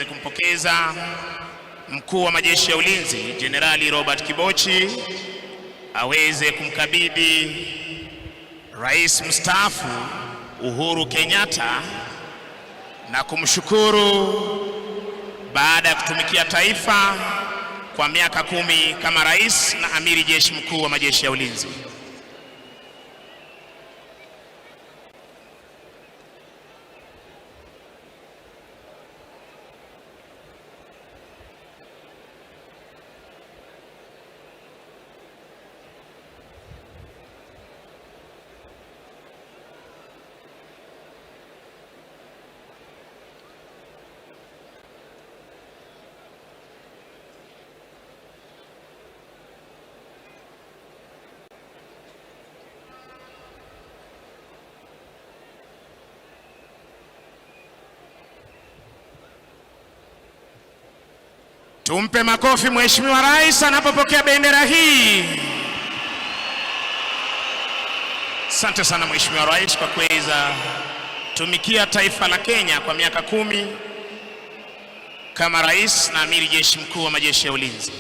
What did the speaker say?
Niweze kumpokeza mkuu wa majeshi ya ulinzi Jenerali Robert Kibochi aweze kumkabidhi Rais mstaafu Uhuru Kenyatta na kumshukuru baada ya kutumikia taifa kwa miaka 10 kama rais na amiri jeshi mkuu wa majeshi ya ulinzi. Tumpe makofi Mheshimiwa Rais anapopokea bendera hii. Asante sana Mheshimiwa Rais kwa kuweza tumikia taifa la Kenya kwa miaka 10 kama rais na amiri jeshi mkuu wa majeshi ya ulinzi.